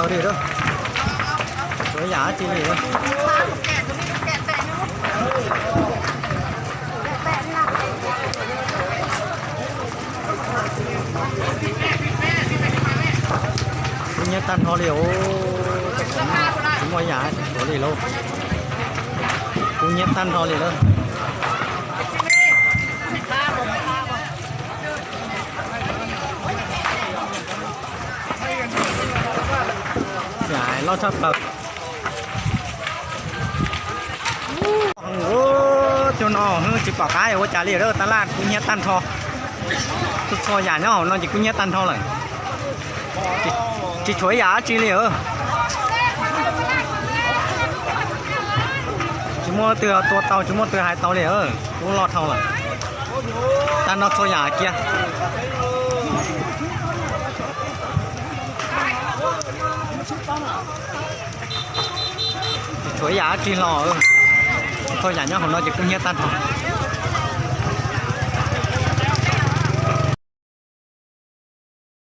Li, tsis tshuav yam dab tsi li. Kub hnyiab tag nrho li os. Tsis muaj yam tsis tshuav li lauj. Kub hnyiab tag nrho li lauj. Loj tshaj plaws. Cov no tsis pom qab ua cas li lawm, tab laj kub hnyiab tag nrho. Txhua txhua yam nyob hauv no ces kub hnyiab tag nrho lawm. Tsis tshuav ib yam dab tsi li. Tsis muaj leej twg tua tau, tsis muaj leej twg hais tau li. Kub loj dhau lawm. Tag nrho txhua yam kiag. Tsis tshuav ib yam dab tsi hlo. Txhua yam nyob hauv no ces kub hnyiab tag nrho.